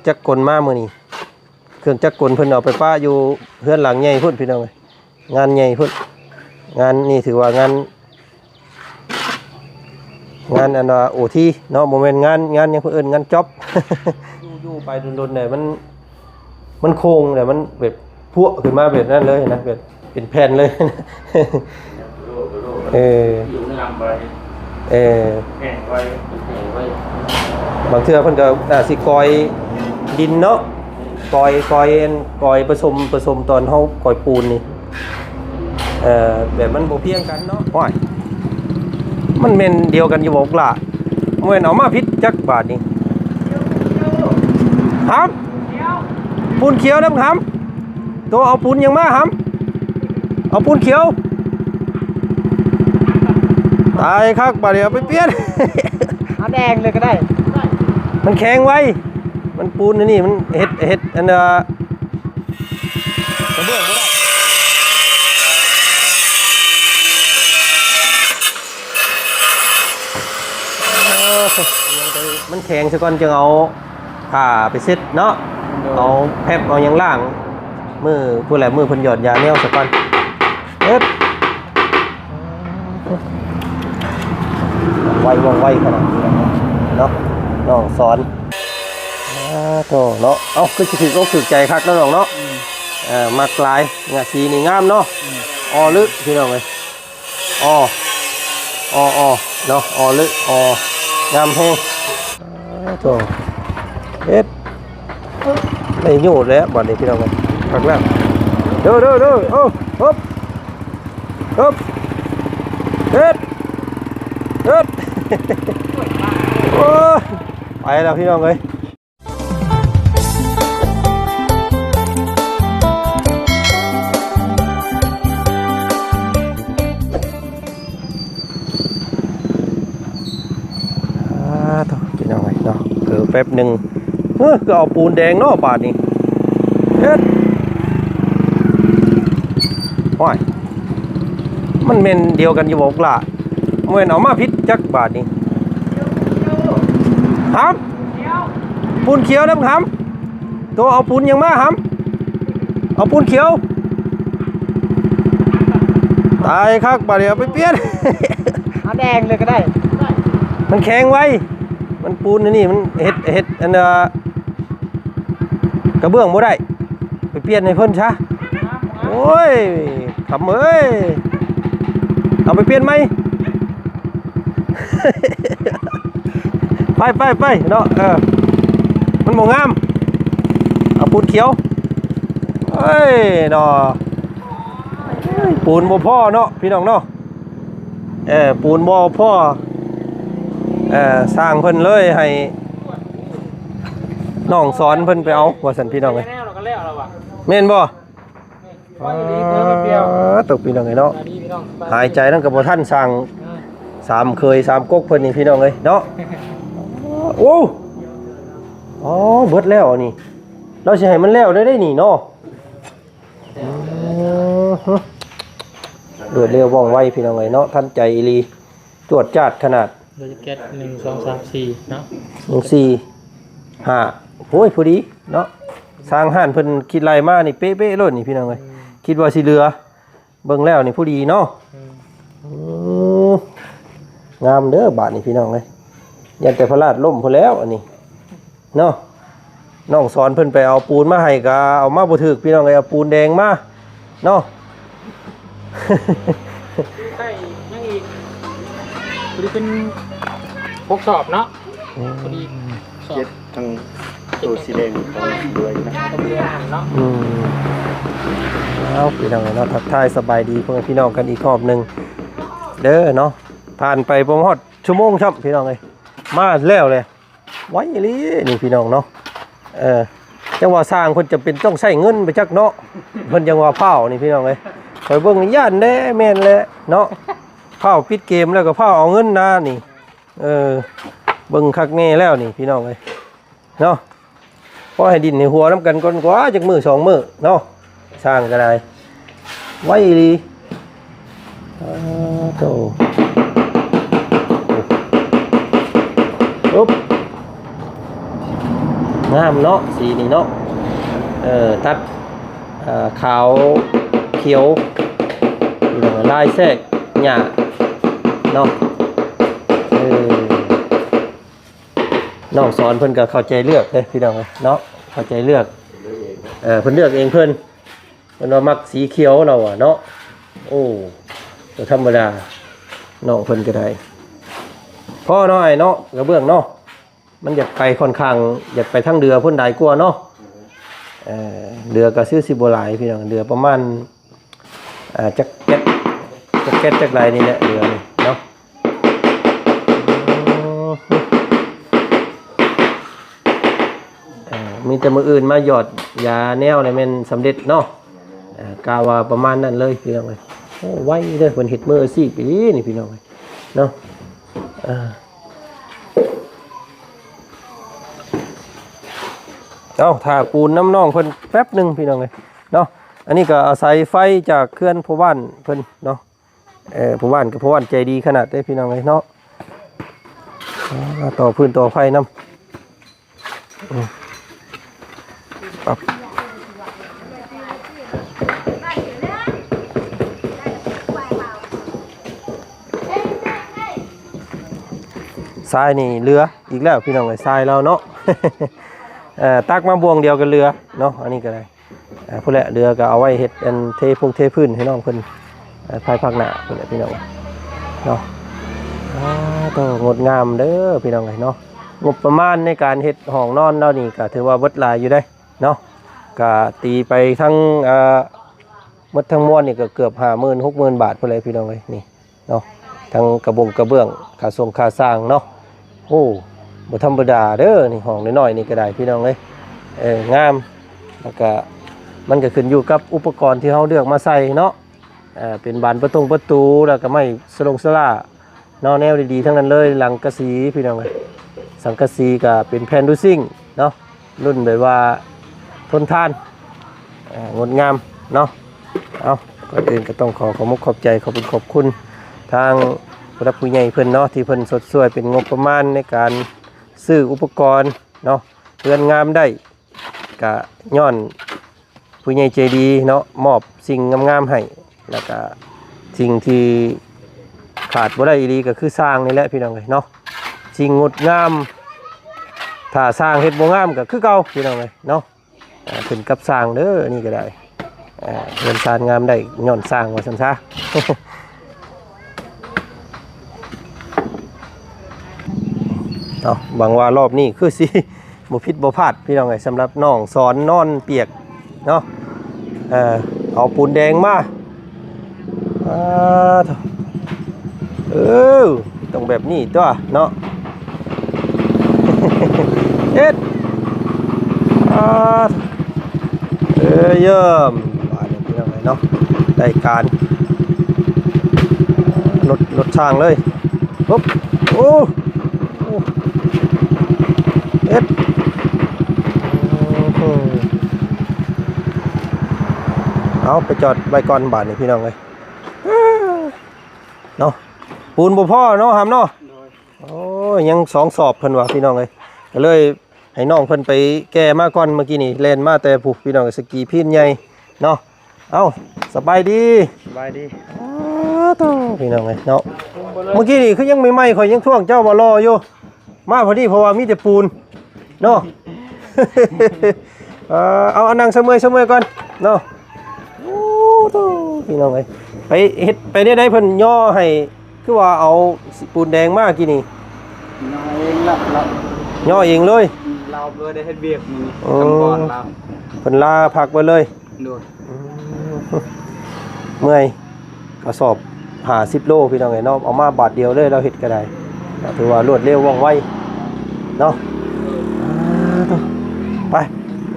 ຈັກກົນມາມື້ນີ້ ເຄື່ອງຈັກກົນເພິ່ນເອົາໄປປະຢູ່ເຮືອນຫຼັງໃຫຍ່ພຸ້ນ ພີ່ນ້ອງເອີຍ. ງານໃຫຍ່ພຸ້ນ ງານນີ້ຖືວ່າງານ ງານອັນວ່າໂອທີເນາະ ບໍ່ແມ່ນງານ ງານຫຍັງເພິ່ນເອີ້ນງານຈັອບ ຢູ່ ຢູ່ໄປດົນໆ ແລ້ວມັນ ມັນໂຄ້ງ ແລ້ວມັນແບບພວກຂຶ້ນມາແບບນັ້ນເລີຍນະ ແບບເປັນແຜ່ນເລີຍ ເອີ ເອີ ແຫ້ງໄວ ແຫ້ງໄວ ບາງເທື່ອເພິ່ນກໍອາດຊິກ່ອຍດິນເນາະ ກ່ອຍ ກ່ອຍ ກ່ອຍປະສົມ ປະສົມຕອນເຮົາກ່ອຍປູນນີ້ ເອີ ແບບມັນບໍ່ພຽງກັນເນາະ. ໂອ້ຍ ມັນແມ່ນດຽວກັນຢູ່ບໍ່ບັກຫຼ້າ? ບໍ່ແມ່ນເອົາມາຜິດຈັກບາດນີ້. ຫຳ ປູນຂຽວນຳຫຳ ໂຕເອົາປູນຫຍັງມາຫຳ? ເອົາປູນຂຽວ ຕາຍຄັກບາດນີ້ ເອົາໄປປ່ຽນ ເອົາແດງເລີຍກໍໄດ້ ມັນແຂງໄວ ມັນປູນອັນນີ້ ມັນເຮັດ ເຮັດອັນ ເອີ ກະເບື້ອງບໍ່ໄດ້ ເອີ ມັນແຂງຊະກ່ອນ ຈຶ່ງເອົາຜ້າໄປເຊັດເນາະ ໂດຍ ເອົາແພັບເອົາຫຍັງລ້າງ ມື້ພຸ້ນແຫຼະ ມື້ເພິ່ນຫຍອດຢາແນວຊະກ່ອນ ເອີ ໄວວ່ອງໄວຂະໜາດນີ້ເນາະ ນ້ອງສອນ ອາ ໂທ້ເນາະ ເອົ້າ ຄືຊິຖືກອົກຖືກໃຈຄັກເນາະນ້ອງເນາະ ອືມ ເອີ ມັກຫຼາຍ ງາສີນີ້ງາມເນາະ ອືມ ອໍລຶ ພີ່ນ້ອງເອີຍ ອໍ ອໍ ອໍ ເນາະ ອໍລຶ ອໍ ງາມແຮງ ອາ ໂທ້ ເຮັດ ໄດ້ໂຍດແລ້ວບາດນີ້ ພີ່ນ້ອງເອີຍ ຄັກແລ້ວ ເດີ ເດີ ເດີ ເອີ ຮຶບ ຮຶບ ເຮັດ ເຮັດ ໂອ້ຍ ໄປແລ້ວ ພີ່ນ້ອງເອີຍ. ອາ ໂທ້ ພີ່ນ້ອງເອີຍເນາະ ເຜີແປັບໜຶ່ງ ເອີ ຄືເອົາປູນແດງເນາະບາດນີ້ ເຮັດ ໂອ້ຍ ມັນແມ່ນດຽວກັນຢູ່ບໍ່ບັກຫຼ້າ? ບໍ່ແມ່ນເອົາມາຜິດຈັກບາດນີ້ ຫຳ ປູນຂຽວນຳຫຳ ໂຕເອົາປູນຫຍັງມາຫຳ ເອົາປູນຂຽວ ຕາຍຄັກບາດນີ້ ເອົາໄປປ່ຽນ ເອົາແດງເລີຍກໍໄດ້ ມັນແຂງໄວ ມັນປູນອັນນີ້ ມັນເຮັດ ເຮັດອັນ ເອີ ກະເບື້ອງບໍ່ໄດ້ ໄປປ່ຽນໃຫ້ເພິ່ນຊະ ໂອ້ຍ ຄຳເອີຍ ເອົາໄປປ່ຽນໃໝ່ ໄປ ໄປ ໄປເນາະ ເອີ ມັນບໍ່ງາມ ເອົາປູນຂຽວ ເອີຍ ເນາະ ເອີຍ ປູນບໍ່ພໍເນາະ ພີ່ນ້ອງເນາະ ເອີ ປູນບໍ່ພໍ ເອີ ຊ່າງເພິ່ນເລີຍໃຫ້ ນ້ອງສອນເພິ່ນໄປເອົາ ວ່າຊັ້ນ ພີ່ນ້ອງເອີຍ ແມ່ນບໍ່? ອໍ ຕົກ ພີ່ນ້ອງເອີຍເນາະ ຫາຍໃຈນັ້ນກໍບໍ່ທັນ ຊ່າງ ສາມເຂີຍສາມກົກເພິ່ນນີ້ ພີ່ນ້ອງເອີຍເນາະ ໂອ້ ອໍ ເບິດແລ້ວອັນນີ້ ລາວຊິໃຫ້ມັນແລ້ວໄດ້ ໄດ້ນີ້ເນາະ ອືມ ລວດເລັວວ່ອງໄວ ພີ່ນ້ອງເອີຍເນາະ ທັນໃຈອີ່ຫຼີ ຈວດຈາດຂະໜາດ ເຫຼືອແກັດ ໜຶ່ງ ສອງ ສາມ ສີ່ ເນາະ ໜຶ່ງ ສີ່ ຫ້າ ໂອ້ຍ ພໍດີເນາະ ຊ່າງຮ້ານເພິ່ນຄິດໄລ່ມານີ້ເປະໆໂລດນີ້ ພີ່ນ້ອງເອີຍ ອືມ ຄິດວ່າຊິເຫຼືອ ເບິ່ງແລ້ວນີ້ພໍດີເນາະ ອືມ ອືມ ງາມເດີບາດນີ້ ພີ່ນ້ອງເອີຍ ຢ້ານແຕ່ພະລາດລົ້ມພຸ້ນແລ້ວອັນນີ້ ເນາະ ນ້ອງສອນເພິ່ນໄປເອົາປູນມາໃຫ້ກະເອົາມາບໍ່ຖືກ ພີ່ນ້ອງເອີຍ ເອົາປູນແດງມາເນາະ ໃຊ້ຫຍັງອີກ ພໍດີເປັນຫົກສອບເນາະ ອືມ ພໍດີສອບ ເຈັດ ທັງໂຕສີແດງຂອງເບືອຢູ່ນະ ເບືອເນາະ ອືມ ເອົາ ພີ່ນ້ອງເນາະ ທັກທາຍສະບາຍດີພໍ່ແມ່ພີ່ນ້ອງກັນອີກຮອບໜຶ່ງເດີເນາະ ຜ່ານໄປບໍ່ຮອດຊົ່ວໂມງຊ້ຳ ພີ່ນ້ອງເອີຍ ມາແລ້ວແຫຼະ ໄວອີ່ຫຼີນີ້ພີ່ນ້ອງເນາະ ເອີ ຈັ່ງວ່າຊ່າງເພິ່ນຈຳເປັນຕ້ອງໃຊ້ເງິນໄປຈັກເນາະ ເພິ່ນຈັ່ງວ່າພ້າວນີ້ພີ່ນ້ອງເອີຍ ຂ້ອຍເບິ່ງຢ້ານແດ່ ແມ່ນແຫຼະເນາະ ພ້າວປິດເກມແລ້ວກໍພ້າວເອົາເງິນນານີ້ ເອີ ເບິ່ງຄັກແນ່ແລ້ວນີ້ພີ່ນ້ອງເອີຍ ເນາະ ພໍໃຫ້ດິ້ນໃຫ້ຫົວນຳກັນກ່ອນກວ່າ ຈັກມື້ສອງມື້ເນາະ ຊ່າງກໍໄດ້ ໄວອີ່ຫຼີ ປາໂທ້ ໂອ້ ອຶບ ງາມເນາະ ສີນີ້ເນາະ ເອີ ຕັດ ເອີ ຂາວຂຽວ ລາຍແຊກຫຍ້າເນາະ ເອີ ນ້ອງສອນເພິ່ນກໍເຂົ້າໃຈເລືອກເດ້ພີ່ນ້ອງເອີຍເນາະ ເຂົ້າໃຈເລືອກ ເອີ ເພິ່ນເລືອກເອງເພິ່ນ ເພິ່ນວ່າມັກສີຂຽວລາວວ່າເນາະ ໂອ້ ບໍ່ທຳມະດາ ນ້ອງເພິ່ນກໍໄດ້ ພໍໜ້ອຍເນາະ ກະເບື້ອງເນາະ ມັນຢາກໄປຂ້ອນຂ້າງ ຢາກໄປທາງເດືອພຸ້ນຫຼາຍກວ່າເນາະ ເອີ ເດືອກໍຄືຊິບໍ່ຫຼາຍພີ່ນ້ອງ ເດືອປະມານ ອ່າ ຈັກແກັດ ຈັກແກັດຈັກໃດນີ້ແຫຼະເຮືອນີ້ເນາະ ເອີ ມີແຕ່ມື້ອື່ນມາຢອດຢາແນວນີ້ແມ່ນສຳເລັດເນາະ ເອີ ກະວ່າປະມານນັ້ນເລີຍພີ່ນ້ອງເອີຍ ໂອ້ ໄວເດີ ເພິ່ນເຮັດມືອາຊີບອີ່ຫຼີນີ້ພີ່ນ້ອງເອີຍເນາະ ເອີ ເອົາ ຖ້າປູນນຳນ້ອງເພິ່ນແປັບໜຶ່ງພີ່ນ້ອງເອີຍເນາະ ອັນນີ້ກໍອາໄສໄຟຈາກເຮືອນພໍ່ບ້ານເພິ່ນເນາະ ເອີ ພໍ່ບ້ານກໍພໍ່ບ້ານໃຈດີຂະໜາດເດ້ພີ່ນ້ອງເອີຍເນາະ ອ່າ ຕໍ່ພື້ນຕໍ່ໄຟນຳ ອືມ ປັບ ຊາຍນີ້ເຫຼືອອີກແລ້ວພີ່ນ້ອງເອີຍ ຊາຍລາວເນາະ ເອີ ຕັກມາບ່ວງດຽວກໍເຫຼືອເນາະ ອັນນີ້ກໍໄດ້ ອ່າ ພຸ້ນແຫຼະ ເຫຼືອກໍເອົາໄວ້ເຮັດອັນເທພົງເທພື້ນໃຫ້ນ້ອງເພິ່ນ ອ່າ ພາຍພາກໜ້າພຸ້ນແຫຼະພີ່ນ້ອງເນາະ ອ່າ ໂຕ ງົດງາມເດີພີ່ນ້ອງເອີຍເນາະ ງົບປະມານໃນການເຮັດຫ້ອງນອນລາວນີ້ກໍຖືວ່າເບິດຫຼາຍຢູ່ເດ້ເນາະ ກໍຕີໄປທັງ ອ່າ ໝົດທັງມວນນີ້ກໍເກືອບຫ້າໝື່ນຫົກໝື່ນບາດພຸ້ນແຫຼະພີ່ນ້ອງເອີຍ ນີ້ ເນາະ ທັງກະບົງກະເບື້ອງ ຄ່າຊົງຄ່າສ້າງເນາະ ໂອ້ ບໍ່ທຳມະດາເດີ ນີ້ຫ້ອງນ້ອຍໆນີ້ກໍໄດ້ພີ່ນ້ອງເອີຍ ເອີ ງາມ ແລ້ວກະມັນກໍຂຶ້ນຢູ່ກັບອຸປະກອນທີ່ເຮົາເລືອກມາໃສ່ເນາະ ເປັນບານປະຕົງປະຕູ ແລ້ວກໍໄມ້ສະຫຼົງສະຫຼ້າເນາະ ແນວດີໆທັງນັ້ນເລີຍ ສັງກະສີພີ່ນ້ອງເອີຍ ສັງກະສີກໍເປັນແຜ່ນດູຊິງເນາະ ລຸ້ນແບບວ່າທົນທານ ອ່າ ງົດງາມເນາະ ເອົາ ກ່ອນອື່ນກໍຕ້ອງຂໍຂອບມຸກຂອບໃຈ ຂອບຄຸນຂອບຄຸນທາງຜູ້ຫຼັກຜູ້ໃຫຍ່ເພິ່ນເນາະ ທີ່ເພິ່ນຊົດຊ່ວຍເປັນງົບປະມານໃນການຊື້ອຸປະກອນເນາະ ເຮືອນງາມໄດ້ ກະຍ້ອນຜູ້ໃຫຍ່ໃຈດີເນາະ ມອບສິ່ງງາມໆໃຫ້ ແລ້ວກະສິ່ງທີ່ຂາດບໍ່ໄດ້ອີ່ຫຼີກໍຄືຊ່າງນີ້ແຫຼະພີ່ນ້ອງເອີຍເນາະ ສິ່ງງົດງາມ ຖ້າຊ່າງເຮັດບໍ່ງາມກໍຄືເກົ່າພີ່ນ້ອງເອີຍເນາະ ອ່າ ຂຶ້ນກັບຊ່າງເດີ ອັນນີ້ກໍໄດ້ ອ່າ ເຮືອນຊານງາມໄດ້ຍ້ອນຊ່າງວ່າຊັ້ນຊະ ເນາະ ຫວັງວ່າລອບນີ້ຄືຊິບໍ່ຜິດບໍ່ພາດພີ່ນ້ອງເອີຍ ສຳລັບນ້ອງສອນນອນປຽກເນາະ ເອີ ເອົາປູນແດງມາ ອ່າ ເອີ ຕ້ອງແບບນີ້ຕົວະເນາະ ເຮັດ ອ່າ ເອີ ຢ້ຽມ ບາດນີ້ພີ່ນ້ອງເອີຍເນາະ ໄດ້ການ ລົດ ລົດຊ່າງເລີຍ ປຸບ ໂອ້ ເຮັດ ໂອ້ໂຫ ເອົາ ໄປຈອດໄວ້ກ່ອນບາດນີ້ພີ່ນ້ອງເອີຍ ເນາະ ປູນບໍ່ພໍເນາະ ຫຳເນາະ ໂອ້ຍ ຍັງສອງສອບເພິ່ນວ່າພີ່ນ້ອງເອີຍ ກໍເລີຍໃຫ້ນ້ອງເພິ່ນໄປແກ່ມາກ່ອນ ເມື່ອກີ້ນີ້ແລ່ນມາແຕ່ພຸ້ນພີ່ນ້ອງ ສະກີພີນໃຫຍ່ເນາະ ເອົ້າ ສະບາຍດີ ສະບາຍດີ ອ້າໂທ້ ພີ່ນ້ອງເອີຍເນາະ ເມື່ອກີ້ນີ້ຄືຍັງໃໝ່ໆ ຂ້ອຍຍັງທ້ວງເຈົ້າວ່າຫຼໍ່ຢູ່ ມາພໍດີ ເພາະວ່າມີແຕ່ປູນເນາະ ເອີ ເອົາ ເອົານັ່ງຊະເມື່ອຍຊະເມື່ອຍກ່ອນເນາະ ໂອ້ໂທ້ ພີ່ນ້ອງເອີຍ ໄປເຮັດໄປແນວໃດ ເພິ່ນຍໍໃຫ້ ຄືວ່າເອົາປູນແດງມາກີ້ນີ້ ຍໍເອງລະ ລະຍໍເອງເລີຍ ອືມ ລາວບໍ່ໄດ້ເຮັດວຽກມື້ນີ້ ອໍ ສຳປອນລາວ ເພິ່ນລາພັກໄວ້ເລີຍ ໂດຍ ອືມ ເມື່ອຍ ກະສອບຫ້າສິບໂລ ພີ່ນ້ອງເອີຍເນາະ ເອົາມາບາດດຽວເລີຍ ລາວເຮັດກໍໄດ້ ກໍຖືວ່າລວດເລັວວ່ອງໄວເນາະ ອ່າ ໂທ້ ໄປ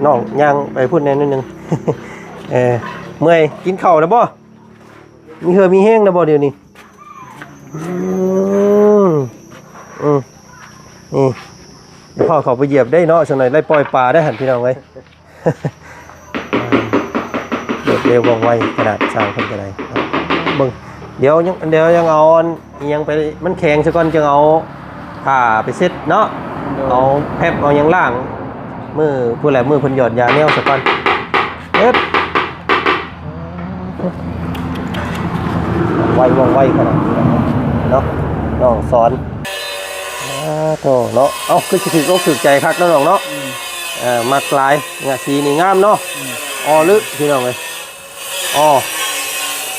ນ້ອງຍ່າງໄປພຸ້ນແດ່ໜ້ອຍໜຶ່ງ ເອີ ເມື່ອຍ ກິນເຂົ້າແລ້ວບໍ່? ມີເຫື່ອມີແຮງແລ້ວບໍ່ດຽວນີ້? ອືມ ອືມ ນີ້ ດຽວເຂົ້າ ເຂົ້າໄປຢຽບໄດ້ເນາະ ສັກໜ້ອຍໄດ້ປ່ອຍປາໄດ້ຫັ້ນ ພີ່ນ້ອງເອີຍ ລວດເລັວວ່ອງໄວຂະໜາດ ຊ່າງເພິ່ນກໍໄດ້ ເບິ່ງ ດຽວຍັງ ດຽວຍັງເອົາອັນ ອີ່ຫຍັງໄປ ມັນແຂງຊະກ່ອນ ຈຶ່ງເອົາຜ້າໄປເຊັດເນາະ ໂດຍ ເອົາແຟັບ ເອົາຫຍັງລ້າງ ມື້ພຸ້ນແຫຼະ ມື້ເພິ່ນຫຍອດຢາແມວສາກ່ອນ. ເອີບ ໄວວ່ອງໄວຂະໜາດນີ້ເນາະ ນ້ອງສອນ. ອາ ໂທ້ເນາະ ເອົ້າ ຄືຊິຖືກອົກຖືກໃຈຄັກເນາະນ້ອງເນາະ. ອືມ ເອີ ມັກຫຼາຍ ງາ ສີນີ້ງາມເນາະ. ອືມ ອໍ ລຶ ພີ່ນ້ອງເອີຍ ອໍ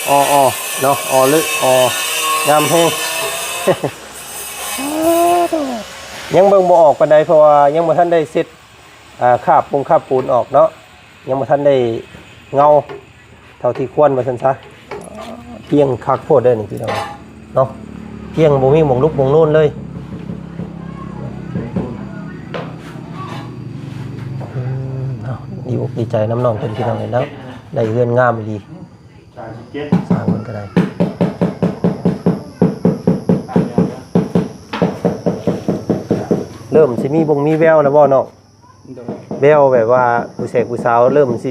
ອໍ ອໍ ເນາະ ອໍ ລຶ ອໍ ງາມແຮງ. ຍັງເບິ່ງບໍ່ອອກປານໃດ ເພາະວ່າຍັງບໍ່ທັນໄດ້ເຊັດ ອ່າ ຄາບປຸງຄາບປູນອອກເນາະ ຍັງບໍ່ທັນໄດ້ເງົາເທົ່າທີ່ຄວນວ່າຊັ້ນຊະ. ກ້ຽງຄັກໂພດເດ້ນີ້ພີ່ນ້ອງເນາະ ກ້ຽງບໍ່ມີໝ່ອງຫຼຸບໝ່ອງໂນນເລີຍ. ອືມ ເນາະ ດີອົກດີໃຈນຳນ້ອງເພິ່ນພີ່ນ້ອງເອີຍເນາະ ໄດ້ເຮືອນງາມອີ່ຫຼີ ສາມສິບເຈັດ ສ້າງເພິ່ນກໍໄດ້. ເລີ່ມຊິມີບົງມີແວວແລ້ວບໍ່ນ້ອງ? ໂດຍ ແວວແບບວ່າຜູ້ແສກຜູ້ສາວເລີ່ມຊິ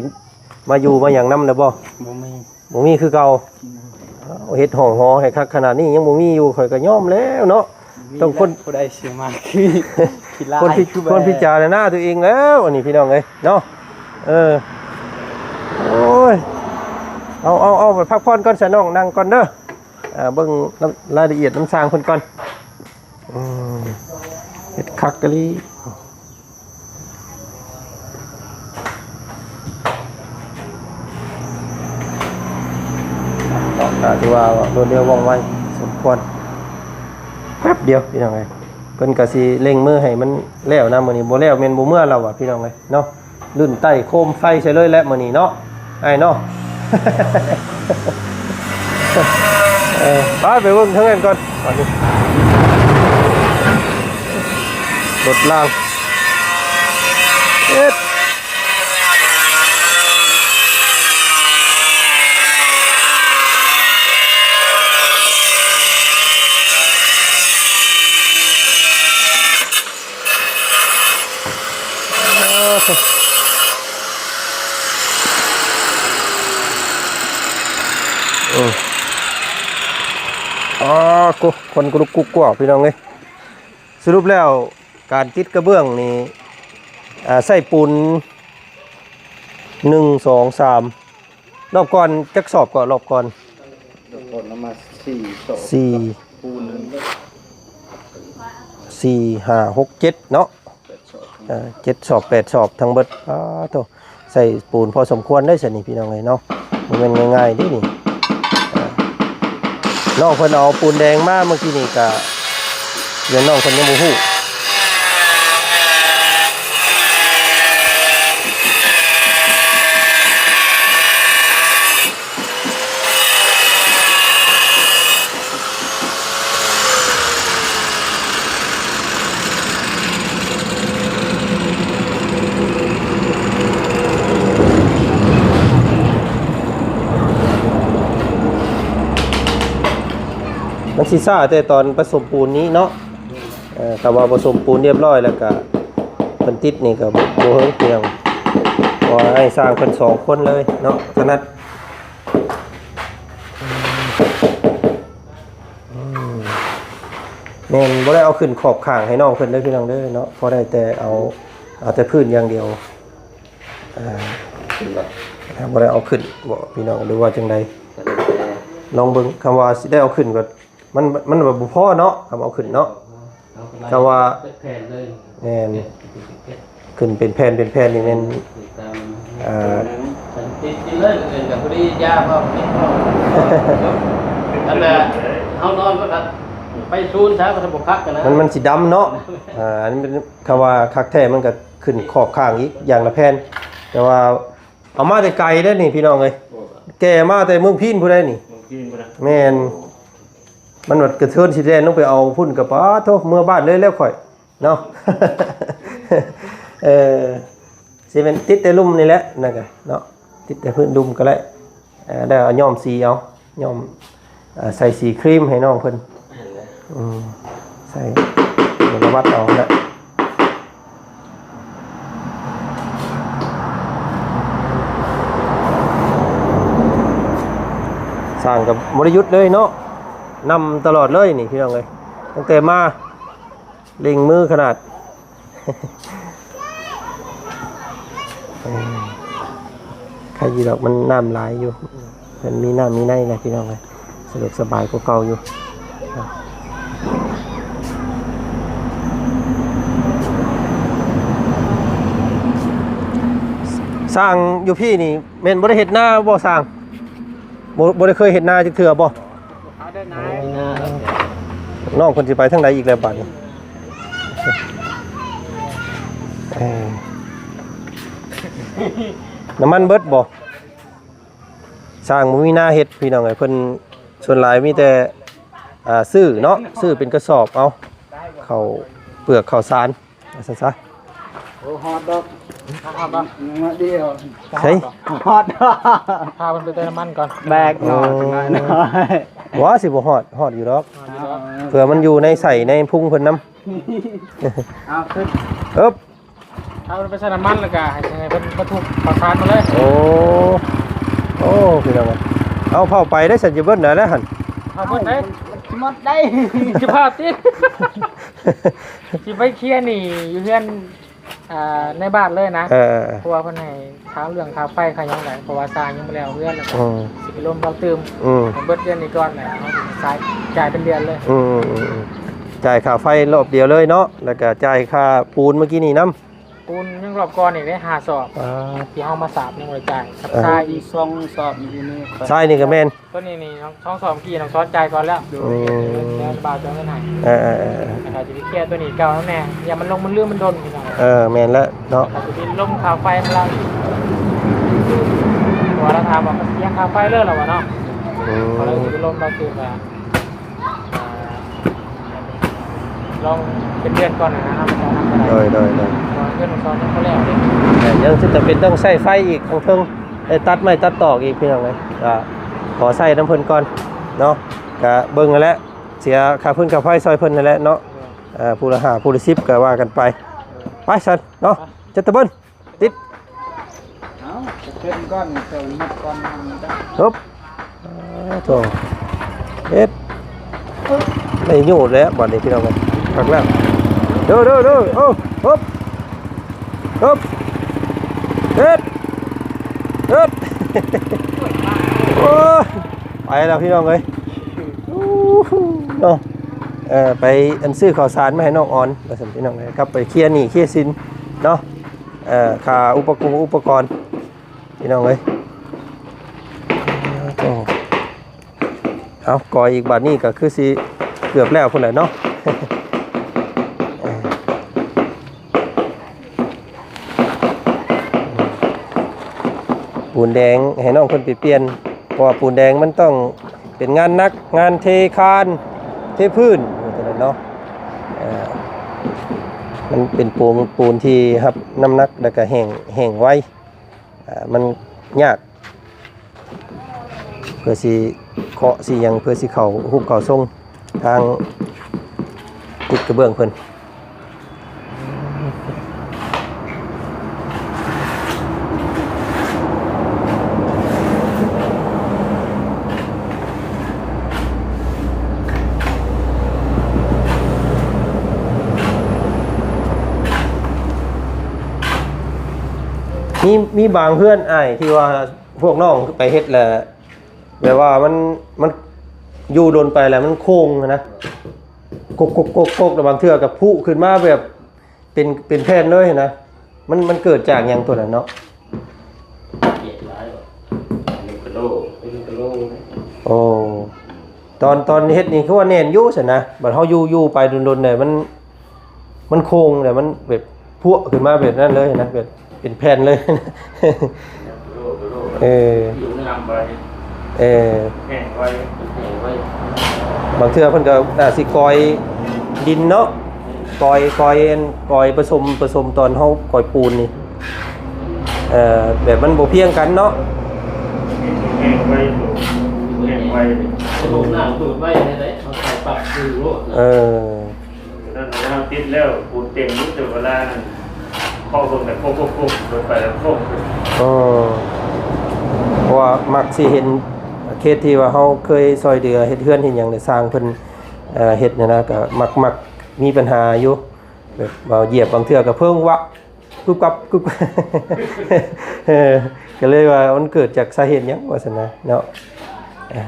ມາຢູ່ມາຫຍັງນຳແລ້ວບໍ່? ບໍ່ມີ ບໍ່ມີຄືເກົ່າ. ໂດຍ ເຮັດຫ້ອງຫໍໃຫ້ຄັກຂະໜາດນີ້ຍັງບໍ່ມີຢູ່ ຂ້ອຍກໍຍອມແລ້ວເນາະ. ຕ້ອງຄົນ ຜູ້ໃດຊິມາຄື ຂີ້ລ້າຍ ຄົນພິ ຄົນພິຈາລະນາຕົວເອງແລ້ວ ອັນນີ້ພີ່ນ້ອງເອີຍເນາະ. ເອີ ໂອ້ຍ ເອົາ ເອົາ ເອົາ ໄປພັກຜ່ອນກ່ອນຊະນ້ອງ ນັ່ງກ່ອນເດີ. ອ່າ ເບິ່ງນຳລາຍລະອຽດນຳຊ່າງເພິ່ນກ່ອນ. ອືມ ເຮັດຄັກອີ່ຫຼີ. ເນາະ ກໍຖືວ່າລວດເລັວວ່ອງໄວສົມຄວນ ແປັບດຽວພີ່ນ້ອງເອີຍ. ເພິ່ນກໍຊິເລັ່ງມືໃຫ້ມັນແລ້ວນະ ມື້ນີ້ບໍ່ແລ້ວແມ່ນບໍ່ເມືອແລ້ວວ່າພີ່ນ້ອງເອີຍເນາະ. ລຸ້ນໄຕ້ໂຄມໄຟໃສ່ເລີຍແຫຼະມື້ນີ້ເນາະ ອ້າຍເນາະ. ເອີ ໄປ ໄປເບິ່ງທາງນັ້ນກ່ອນ ບັດນີ້ ລົດລາງ ເອີ ເອີ ອໍ ໂກ ຄົນກະລຸກກຸກກວກ ພີ່ນ້ອງເອີຍ. ສະຫຼຸບແລ້ວ ການຕິດກະເບື້ອງນີ້ ອ່າ ໃຊ້ປູນ ໜຶ່ງ ສອງ ສາມ ລອບກ່ອນຈັກສອບເກາະ? ລອບກ່ອນ ລອບກ່ອນເອົາມາສີ່ສອບ ສີ່ ປູນ ສີ່ ຫ້າ ຫົກ ເຈັດເນາະ ແປດສອບ ເອີ ເຈັດສອບ ແປດສອບທັງເບິດ. ອ້າໂທ້ ໃສ່ປູນພໍສົມຄວນເດ້ຊັ້ນນີ້ພີ່ນ້ອງເອີຍເນາະ ບໍ່ແມ່ນງ່າຍໆເດ້ນີ້. ນ້ອງເພິ່ນເອົາປູນແດງມາເມື່ອກີ້ນີ້ກະ ແມ່ນນ້ອງເພິ່ນຍັງບໍ່ຮູ້. ມັນຊິຊ້າແຕ່ຕອນປະສົມປູນນີ້ເນາະ. ເອີ ຖ້າວ່າປະສົມປູນຮຽບຮ້ອຍແລ້ວກະ ເພິ່ນຕິດນີ້ກະບໍ່ ບໍ່ເຫິງເທື່ອ ເພາະວ່າໃຫ້ຊ່າງເພິ່ນສອງຄົນເລີຍເນາະ ຖະໜັດ. ອືມ ແມ່ນ ບໍ່ໄດ້ເອົາຂຶ້ນຂອບຂ້າງໃຫ້ນ້ອງເພິ່ນເດີພີ່ນ້ອງເດີເນາະ ພໍໄດ້ແຕ່ເອົາ ເອົາແຕ່ພື້ນຢ່າງດຽວ. ອ່າ ບໍ່ໄດ້ເອົາຂຶ້ນບໍພີ່ນ້ອງ ຫຼືວ່າຈັ່ງໃດ? ລອງເບິ່ງ ຄຳວ່າຊິໄດ້ເອົາຂຶ້ນກໍ ມັນ ມັນບໍ່ພໍເນາະ ຄຳເອົາຂຶ້ນເນາະ. ຄຳວ່າ ແມ່ນ ຂຶ້ນເປັນແຜ່ນ ເປັນແຜ່ນນີ້ແມ່ນ ເອີ ອັນນັ້ນເຮົານອນກໍໄປຊູນຊະ ມັນບໍ່ຄັກນະ ມັນ ມັນຊິດຳເນາະ. ອ່າ ອັນນີ້ເປັນ ຄຳວ່າຄັກແທ້ມັນກໍຂຶ້ນຂອບຂ້າງອີກຢ່າງລະແຜ່ນ ແຕ່ວ່າເອົາມາແຕ່ໄກເດ້ນີ້ພີ່ນ້ອງເອີຍ ແກ່ມາແຕ່ເມືອງພີນພຸ້ນໃດນີ້ ເມືອງພີນພຸ້ນນະ. ແມ່ນ ມັນບັດກະເທີນຊິແລ່ນລົງໄປເອົາພຸ້ນກໍປາໂທ້ ເມືອບ້ານເລີຍແລ້ວຂ້ອຍເນາະ. ເອີ ຊິແມ່ນຕິດແຕ່ລຸ່ມນີ້ແຫຼະ ນັ້ນກະເນາະ ຕິດແຕ່ພື້ນລຸ່ມກໍໄດ້. ເອີ ແລ້ວເອົາຍ້ອມສີເອົາ ຍ້ອມ ເອີ ໃສ່ສີຄຣີມໃຫ້ນ້ອງເພິ່ນ ແມ່ນແຫຼະ ອືມ ໃສ່ ໃຫ້ລະວັດເອົາແຫຼະ. ຊ່າງກໍບໍ່ໄດ້ຢຸດເລີຍເນາະ ນຳຕະຫຼອດເລີຍນີ້ພີ່ນ້ອງເອີຍ ຕັ້ງແຕ່ມາ ເລັ່ງມືຂະໜາດ. ເອີ ໄຄຢູ່ດອກ ມັນນ້ຳຫຼາຍຢູ່ ມັນມີນ້ຳມີໃນແຫຼະພີ່ນ້ອງເອີຍ ສະດວກສະບາຍກວ່າເກົ່າຢູ່. ຊ່າງຢູ່ພີ້ນີ້ແມ່ນບໍ່ໄດ້ເຮັດນາບໍ່ຊ່າງ? ບໍ່ ບໍ່ໄດ້ເຄີຍເຮັດນາຈັກເທື່ອບໍ່? ນ້ອງເພິ່ນຊິໄປທາງໃດອີກແລ້ວບາດນີ້? ເອີ ນ້ຳມັນເບິດບໍ່? ຊ່າງບໍ່ມີນາເຮັດພີ່ນ້ອງເອີຍ ເພິ່ນສ່ວນຫຼາຍມີແຕ່ ອ່າ ຊື້ເນາະ ຊື້ເປັນກະສອບເອົາ ເຂົ້າເປືອກເຂົ້າສານ ວ່າຊັ້ນຊະ. ໂອ້ ຮອດດອກ ຮອດດອກ ມາດຽວ ໃສ ຮອດດອກ ພາເພິ່ນໄປເຕີມນ້ຳມັນກ່ອນ ແບກໜ້ອຍ ໂອ້ ນ້ອຍ ວ່າຊິບໍ່ຮອດ ຮອດຢູ່ດອກ ຮອດຢູ່ດອກ ເພື່ອມັນຢູ່ໃນໄສ້ໃນພຸງເພິ່ນນຳ. ເອົາຂຶ້ນ ເອີບ ເອົາໄປໃສ່ນ້ຳມັນ ແລ້ວກະໃຫ້ ໃຫ້ເພິ່ນບັນທຸກເຂົ້າສານມາເລີຍ. ໂອ້ ໂອ້ ພີ່ນ້ອງເອີຍ ເອົາເຜົາໄປໄດ້ຊັ້ນ ຈະເບິດນະແລ້ວຫັ້ນ ເອົາເບິດໄດ້ ມັນຊິໝົດໄດ້ ຊິພາດຕິ ຊິໄປເຄຍໜີ້ຢູ່ເຮືອນ ອ່າ ໃນບ້ານເລີຍນະ. ເອີ ເພາະວ່າເພິ່ນໃຫ້ຄ່າເລື່ອງຄ່າໄຟຄ່າຫຍັງແຫຼະ ເພາະວ່າສ້າງຍັງບໍ່ແລ້ວເຮືອນ ແລ້ວກໍ ອືມ ຊິໄປລົມເຂົາຕື່ມ ອືມ ໃຫ້ເບິດເດືອນນີ້ກ່ອນ ແລ້ວເຮົາຊິຈ່າຍ ຈ່າຍເປັນເດືອນເລີຍ. ອືມ ອືມ ອືມ ອືມ ຈ່າຍຄ່າໄຟລອບດຽວເລີຍເນາະ ແລ້ວກໍຈ່າຍຄ່າປູນມື້ກີ້ນີ້ນຳ. ປູນຍັງລອບກ່ອນນີ້ໄດ້ຫ້າສອບ ອ່າ ທີ່ເຮົາມາສາບຍັງບໍ່ໄດ້ຈ່າຍກັບ ເອີ ຊາຍອີກສອງສອບຢູ່ນີ້ ຊາຍນີ້ກໍແມ່ນ ຕົວນີ້ນີ້ນ້ອງ ສອງສອບກີ້ນ້ອງສອນຈ່າຍກ່ອນແລ້ວ. ອືມ ແລ້ວບ່າວຈະເອົາເງິນໃຫ້ ເອີໆໆໆ ແລ້ວກໍຊິໄປເຄຍຕົວນີ້ເກົ່ານຳແດ່ ຢ່າມັນລົງມັນລືມມັນດົນພີ່ນ້ອງ. ເອີ ແມ່ນແລ້ວເນາະ ແລ້ວກໍຊິໄປລົງຄ່າໄຟນຳລາວອີກ ເພາະວ່າລາວຖາມວ່າມັນເສຍຄ່າໄຟເລີຍລະວ່າເນາະ. ອືມ ກໍເລີຍຊິໄປລົມລາວຕື່ມວ່າ ອ່າ ລອງເປັນເດືອນກ່ອນນະ ເຮົາບໍ່ຕ້ອງນຳກໍໄດ້. ໂດຍ ໂດຍ ໂດຍ ເພາະວ່າເຮືອນນ້ອງສອນຍັງບໍ່ແລ້ວເດ້ ແມ່ນ ຍັງຊິຈຳເປັນຕ້ອງໃຊ້ໄຟອີກ ທາງເທິງໄດ້ຕັດໄມ້ຕັດຕອກອີກ ພີ່ນ້ອງເອີຍ ກໍຂໍໃຊ້ນຳເພິ່ນກ່ອນເນາະ ກະເບິ່ງຫັ້ນແຫຼະ ເສຍຄ່າຟືນຄ່າໄຟຊ່ອຍເພິ່ນຫັ້ນແຫຼະເນາະ. ເອີ ຜູ້ລະຫ້າ ຜູ້ລະສິບ ກໍວ່າກັນໄປ ໄປຊັ້ນເນາະ ຈັດຕະເບິ່ນ ຕິດ ເອົາ ເປັນກ່ອນ ເຈົ້າມັດກ່ອນ ຮຶບ ໂອ້ໂຫ ເຮັດ ໄດ້ໂຍດແລ້ວບາດນີ້ພີ່ນ້ອງເອີຍ ຄັກແລ້ວ ເດີໆໆ ໂອ້ ຮຶບ ຮຶບ ເຮັດ ເຮັດ ໂອ້ຍ ໄປແລ້ວພີ່ນ້ອງເອີຍ ເນາະ ເອີ ໄປອັນຊື້ເຂົ້າສານມາໃຫ້ນ້ອງອອນ ວ່າຊັ້ນພີ່ນ້ອງເອີຍ ກັບໄປເຄຍໜີ້ເຄຍສິນເນາະ. ເອີ ຄ່າອຸປະກອນ ອຸປະກອນ ພີ່ນ້ອງເອີຍ ໂອ້ ເອົາ ກ່ອຍອີກບາດນີ້ກໍຄືຊິເກືອບແລ້ວພຸ້ນແຫຼະເນາະ. ປູນແດງໃຫ້ນ້ອງເພິ່ນໄປປ່ຽນ ເພາະວ່າປູນແດງມັນຕ້ອງເປັນງານໜັກ ງານເທຄານ ເທພື້ນ ວ່າຊັ້ນເນາະ. ເອີ ມັນເປັນປູນ ປູນທີ່ຮັບນ້ຳໜັກ ແລ້ວກໍແຫ້ງ ແຫ້ງໄວ ອ່າ ມັນຍາກ ເພື່ອຊິເຄາະຊິຫຍັງ ເພື່ອຊິເຂົ້າຮຸບເຂົ້າຊົງທາງຕິດກະເບື້ອງເພິ່ນ. ມີ ມີບາງເຮືອນອ້າຍ ທີ່ວ່າພວກນ້ອງໄປເຮັດແລ້ວ ແບບວ່າມັນ ມັນຢູ່ດົນໄປແລ້ວມັນໂຄ້ງຫັ້ນນະ ກົກໆໆໆ ແລ້ວບາງເທື່ອກໍພຸຂຶ້ນມາແບບເປັນ ເປັນແຜ່ນເລີຍຫັ້ນນະ. ມັນ ມັນເກີດຈາກຫຍັງຕົວນັ້ນເນາະ? ກຽດຫຼາຍບໍ່? ໜຶ່ງກິໂລ ໜຶ່ງກິໂລ. ໂອ້ ຕອນ ຕອນເຮັດນີ້ຄືວ່າແໜ້ນຢູ່ຊັ້ນນະ ບັດເຮົາຢູ່ ຢູ່ໄປດົນໆ ແລ້ວມັນ ມັນໂຄ້ງ ແລ້ວມັນແບບພວກຂຶ້ນມາແບບນັ້ນເລີຍນະ ແບບເປັນແຜ່ນເລີຍ. ເອີ ເອີ ແຫ້ງໄວ ແຫ້ງໄວ ບາງເທື່ອເພິ່ນກໍອາດຊິກ່ອຍດິນເນາະ ກ່ອຍ ກ່ອຍ ກ່ອຍປະສົມ ປະສົມຕອນເຮົາກ່ອຍປູນນີ້ ເອີ ແບບມັນບໍ່ພຽງກັນເນາະ ແຫ້ງໄວ ແຫ້ງໄວ ລົງນ້ຳດູດໄວໄດ້ ເຮົາໃສ່ປັບຄືໂລດ ເອີ. ນັ້ນເຮົາຕິດແລ້ວ ປູນເຕັມຢູ່ ແຕ່ເວລານັ້ນເຄາະເບິ່ງແລ້ວໂຄກໆໆ ລົງໄປແລ້ວໂຄກຂຶ້ນ. ເອີ ເພາະວ່າມັກຊິເຫັນເຄສທີ່ວ່າເຮົາເຄີຍຊ່ອຍເຫຼືອເຮັດເຮືອນເຮັດຫຍັງ ແລ້ວຊ່າງເພິ່ນ ເອີ ເຮັດຫັ້ນນະ ກໍມັກ ມັກມີບັນຫາຢູ່ ແບບວ່າຢຽບບາງເທື່ອກໍເພິ່ງວະ ກຸບກັບກຸບ ເອີ ກໍເລີຍວ່າມັນເກີດຈາກສາເຫດຫຍັງວ່າຊັ້ນນະເນາະ. ເອີ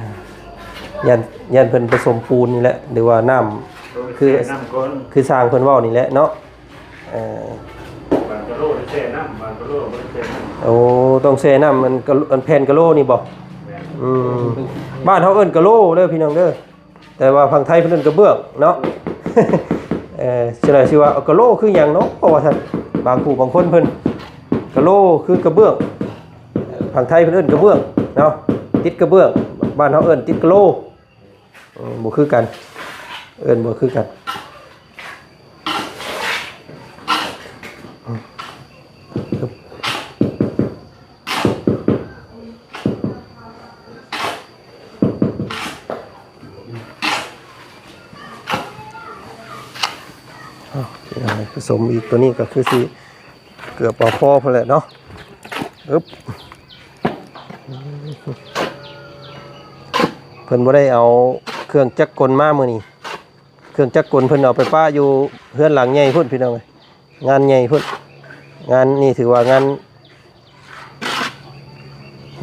ຢ້ານ ຢ້ານເພິ່ນປະສົມປູນນີ້ແຫຼະ ຫຼືວ່ານ້ຳ ຄື ຄືຊ່າງເພິ່ນເວົ້ານີ້ແຫຼະເນາະ. ເອີ ບາງກະໂລໄດ້ແຊ່ນ້ຳ ບາງກະໂລບໍ່ໄດ້ແຊ່ນ້ຳ. ໂອ້ ຕ້ອງແຊ່ນ້ຳ ອັນກະ ອັນແຜ່ນກະໂລນີ້ບໍ່? ແມ່ນ. ອືມ ບ້ານເຮົາເອີ້ນກະໂລເດີພີ່ນ້ອງເດີ ແຕ່ວ່າຝັ່ງໄທເພິ່ນເອີ້ນກະເບື້ອງເນາະ. ເອີ ຊິໄດ້ຊື່ວ່າກະໂລຄືຫຍັງເນາະ ເພາະວ່າຊັ້ນ ບາງຜູ້ບາງຄົນເພິ່ນ ກະໂລຄືກະເບື້ອງ ຝັ່ງໄທເພິ່ນເອີ້ນກະເບື້ອງເນາະ ຕິດກະເບື້ອງ ບ້ານເຮົາເອີ້ນຕິດກະໂລ. ອືມ ບໍ່ຄືກັນ ເອີ້ນບໍ່ຄືກັນ. ເອົາ ປະສົມອີກ ຕົວນີ້ກໍຄືຊິ ເກືອບພໍພໍພຸ້ນແຫຼະເນາະ. ອຶບ ເພິ່ນບໍ່ໄດ້ເອົາເຄື່ອງຈັກກົນມາມື້ນີ້ ເຄື່ອງຈັກກົນເພິ່ນເອົາໄປປະຢູ່ເຮືອນຫຼັງໃຫຍ່ພຸ້ນພີ່ນ້ອງເອີຍ ງານໃຫຍ່ພຸ້ນ. ງານນີ້ຖືວ່າງານ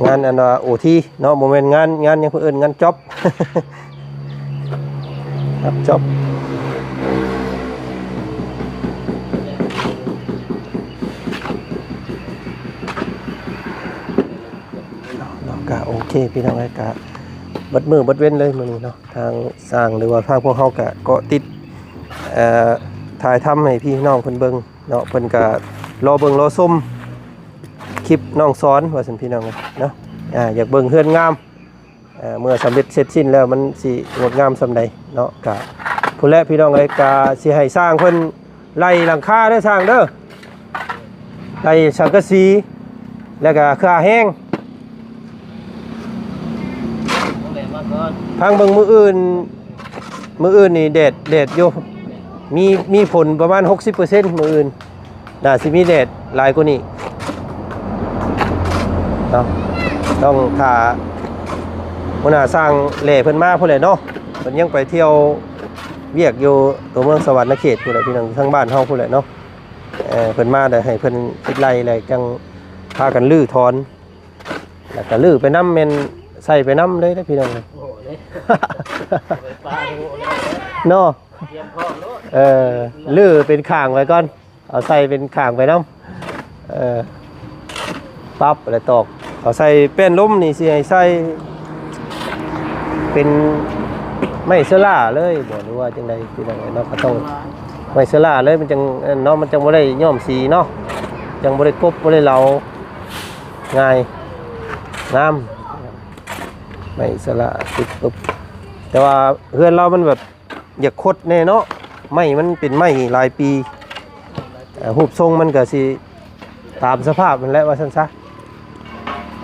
ງານອັນວ່າໂອທີເນາະ ບໍ່ແມ່ນງານ ງານຫຍັງເພິ່ນເອີ້ນງານຈັອບ ຮັບຈັອບ. ເນາະ ກະໂອເຄພີ່ນ້ອງເອີຍ ກະເບິດມື້ເບິດເວັນເລີຍມື້ນີ້ເນາະ ທາງຊ່າງ ຫຼືວ່າທາງພວກເຮົາກະເກາະຕິດ ເອີ ຖ່າຍທຳໃຫ້ພີ່ນ້ອງເພິ່ນເບິ່ງ ເນາະ ເພິ່ນກະລໍເບິ່ງລໍຊົມຄລິບນ້ອງສອນວ່າຊັ້ນພີ່ນ້ອງເນາະ. ອາ ຢາກເບິ່ງເຮືອນງາມ ເອີ ເມື່ອສຳເລັດເສັດສິ້ນແລ້ວມັນຊິງົດງາມສ່ຳໃດເນາະ. ກະພຸ້ນແຫຼະພີ່ນ້ອງເອີຍ ກະຊິໃຫ້ຊ່າງເພິ່ນໄລ່ຫຼັງຄາເດີຊ່າງເດີ ໄລ່ສັງກະສີ ແລ້ວກະຄາແຮງ. ຟັງເບິ່ງມື້ອື່ນ ມື້ອື່ນນີ້ແດດ ແດດຢູ່ ມີ ມີຝົນປະມານຫົກສິບເປີເຊັນ ມື້ອື່ນ ໜ້າຊິມີແດດຫຼາຍກວ່ານີ້ເນາະ. ຕ້ອງຖ້າຫົວໜ້າຊ່າງແຫຼ່ເພິ່ນມາພຸ້ນແຫຼະເນາະ ເພິ່ນຍັງໄປທ່ຽວວຽກຢູ່ຕົວເມືອງສະຫວັນນະເຂດພຸ້ນແຫຼະພີ່ນ້ອງ ທາງບ້ານເຮົາພຸ້ນແຫຼະເນາະ. ເອີ ເພິ່ນມາແລ້ວໃຫ້ເພິ່ນຄິດໄລ່ແລ້ວຈັ່ງພາກັນຮື້ຖອນ ແລ້ວກະຮື້ໄປນຳ ແມ່ນໃສ່ໄປນຳເລີຍເດ້ພີ່ນ້ອງ ໂອ້ໂຫ ເລີຍ ໄປປາໂຫເລີຍເນາະ ຕຽມພ້ອມໂລດ. ເອີ ຮື້ເປັນຂ້າງໄວ້ກ່ອນ ເອົາໃສ່ເປັນຂ້າງໄປນຳ ເອີ ປັບແລ້ວຕອກ ເອົາໃສ່ແປ້ນລົມນີ້ ຊິໃຫ້ໃສ່ເປັນໄມ້ເຊື້ອລາເລີຍບໍ່ ຫຼືວ່າຈັ່ງໃດພີ່ນ້ອງເນາະ. ກໍຕ້ອງໄມ້ເຊື້ອລາເລີຍ ມັນຈັ່ງເນາະ ມັນຈັ່ງບໍ່ໄດ້ຍ້ອມສີເນາະ ຈັ່ງບໍ່ໄດ້ກົບ ບໍ່ໄດ້ເຫຼົາ ງ່າຍ ງາມ ໄມ້ສະຫຼະຕິດປຶບ. ແຕ່ວ່າເຮືອນລາວມັນແບບຢາກຄົດແດ່ເນາະ ໄມ້ມັນເປັນໄມ້ຫຼາຍປີ ເອີ ຮູບຊົງມັນກະຊິຕາມສະພາບຫັ້ນແຫຼະວ່າຊັ້ນຊະ.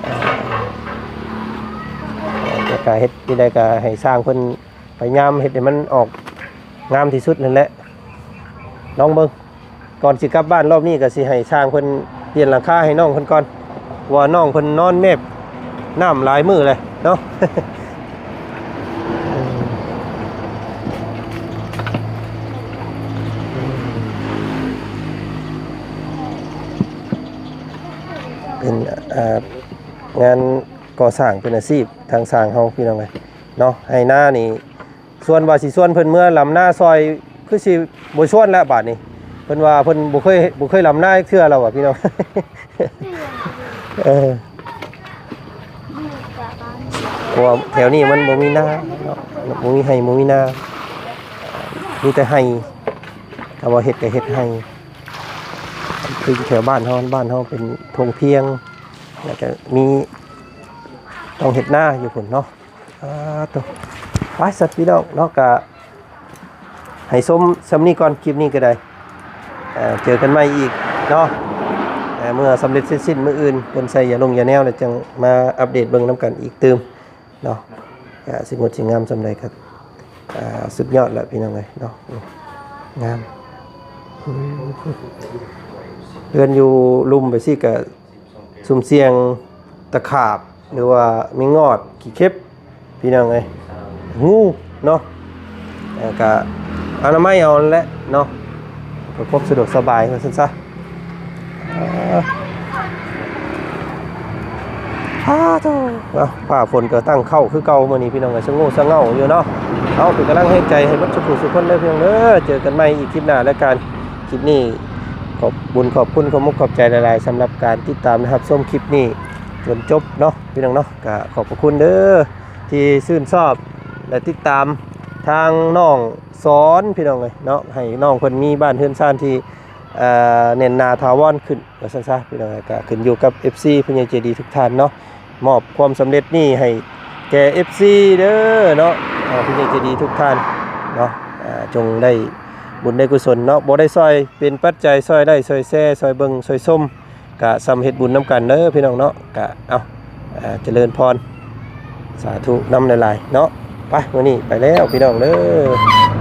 ເອີ ແຕ່ກະເຮັດຈັ່ງໃດກະໃຫ້ຊ່າງເພິ່ນ ພະຍາຍາມເຮັດໃຫ້ມັນອອກງາມທີ່ສຸດຫັ້ນແຫຼະ ລອງເບິ່ງ. ກ່ອນຊິກັບບ້ານລອບນີ້ກໍຊິໃຫ້ຊ່າງເພິ່ນປ່ຽນຫຼັງຄາໃຫ້ນ້ອງເພິ່ນກ່ອນ ເພາະວ່ານ້ອງເພິ່ນນອນແນບນ້ຳຫຼາຍມື້ແລ້ວເນາະ. ເປັນ ເອີ ງານກໍ່ສ້າງເປັນອາຊີບທາງຊ່າງເຮົາ ພີ່ນ້ອງເອີຍເນາະ. ໄຮ່ນານີ້ ຊວນວ່າຊິຊວນເພິ່ນເມືອລຳນາຊ່ອຍ ຄືຊິບໍ່ຊວນແລ້ວບາດນີ້ ເພິ່ນວ່າເພິ່ນບໍ່ເຄີຍ ບໍ່ເຄີຍລຳນາຈັກເທື່ອແລ້ວວ່າພີ່ນ້ອງ. ເອີ ເພາະວ່າແຖວນີ້ມັນບໍ່ມີນາເນາະ ບໍ່ມີໄຮ່ບໍ່ມີນາ ມີແຕ່ໄຮ່ ຖ້າວ່າເຮັດກໍເຮັດໄຮ່ ຄືແຖວບ້ານເຮົາ ບ້ານເຮົາເປັນທົ່ງພຽງ ແລ້ວກໍມີ ຕ້ອງເຮັດນາຢູ່ພຸ້ນເນາະ. ອ່າ ໂຕ ໄປ ສັດພີ່ນ້ອງເນາະ ກະໃຫ້ຊົມສ່ຳນີ້ກ່ອນ ຄລິບນີ້ກໍໄດ້ ເຈີກັນໃໝ່ອີກເນາະ. ເມື່ອສຳເລັດເສັດສິ້ນມື້ອື່ນ ເພິ່ນໃສ່ຢາລົງຢາແນວແລ້ວ ຈັ່ງມາອັບເດດເບິ່ງນຳກັນອີກຕື່ມເນາະ. ກະຊິງົດຊິງາມສ່ຳໃດກໍ ອ່າ ສຸດຍອດແລ້ວພີ່ນ້ອງເອີຍເນາະ ງາມ. ເຮືອນຢູ່ລຸ່ມໄປຊີ້ກະ ສຸ່ມສ່ຽງຕະຂາບ ຫຼືວ່າມີງອດ ຂີ້ເຂັບ ພີ່ນ້ອງເອີຍ ງູເນາະ. ແລ້ວກະອະນາໄມເອົານັ້ນແຫຼະເນາະ ເພື່ອຄວາມສະດວກສະບາຍວ່າຊັ້ນຊະ. ອ່າ ອ້າໂທ້ ເອົາ ຟ້າຝົນກໍຕັ້ງເຄົ້າຄືເກົ່າມື້ນີ້ ພີ່ນ້ອງເອີຍ ສະໂງສະເຫງົາຢູ່ເນາະ. ເອົາ ເປັນກຳລັງແຮງໃຈໃຫ້ເບິດສູ່ຜູ້ສູ່ຄົນເດີ ພີ່ນ້ອງເດີ. ເຈີກັນໃໝ່ອີກຄລິບໜ້າແລ້ວກັນ. ຄລິບນີ້ຂອບບຸນຂອບຄຸນ ຂອບມຸກຂອບໃຈຫຼາຍໆ ສຳລັບການຕິດຕາມ ແລະ ຮັບຊົມຄລິບນີ້ຈົນຈົບເນາະ ພີ່ນ້ອງເນາະ. ກະຂອບພະຄຸນເດີ ທີ່ຊື່ນຊອບ ແລະ ຕິດຕາມທາງນ້ອງສອນ ພີ່ນ້ອງເອີຍເນາະ, ໃຫ້ນ້ອງເພິ່ນມີບ້ານເຮືອນຊານທີ່ ເອີ ແໜ້ນໜາຖາວອນຂຶ້ນ ວ່າຊັ້ນຊະ ພີ່ນ້ອງ. ກະຂຶ້ນຢູ່ກັບເອັຟຊີ ຜູ້ໃຫຍ່ໃຈດີທຸກທ່ານເນາະ, ມອບຄວາມສຳເລັດນີ້ໃຫ້ແກ່ເອັຟຊີເດີເນາະ, ເອີ ຜູ້ໃຫຍ່ໃຈດີທຸກທ່ານເນາະ. ເອີ ຈົ່ງໄດ້ບຸນໄດ້ກຸສົນເນາະ, ບໍ່ໄດ້ຊ່ອຍເປັນປັດໄຈ ຊ່ອຍໄລຄ໌ ຊ່ອຍແຊ ຊ່ອຍເບິ່ງ ຊ່ອຍຊົມ ກະສ່ຳເຮັດບຸນນຳກັນເດີ ພີ່ນ້ອງເນາະ. ກະ ເອົາ ເອີ ຈະເລີນພອນ ສາທຸນຳຫຼາຍໆເນາະ. ໄປ ມື້ນີ້ໄປແລ້ວ ພີ່ນ້ອງເດີ.